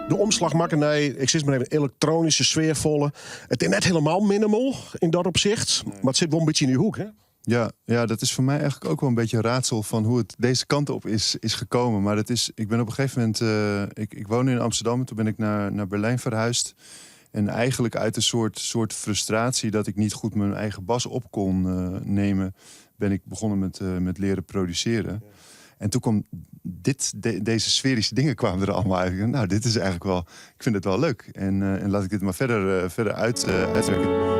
De omslach makke nei, ik sis mar even, elektronyske, sfearfolle. It is net hielendal minimal yn dat opsicht, mar it sit wol in bytsje yn dy hoek, hè? Ja, dat is voor mij eigenlijk ook wel een beetje een raadsel van hoe het deze kant op is gekomen. Maar dat is, ik ben op een gegeven moment, ik woonde in Amsterdam en toen ben ik naar Berlijn verhuisd. En eigenlijk uit een soort frustratie dat ik niet goed mijn eigen bas op kon nemen, ben ik begonnen met leren produceren. En toen kwam deze sferische dingen kwamen er allemaal uit. Ik dacht, nou, dit is eigenlijk wel, ik vind het wel leuk. En laat ik dit maar verder uitwerken.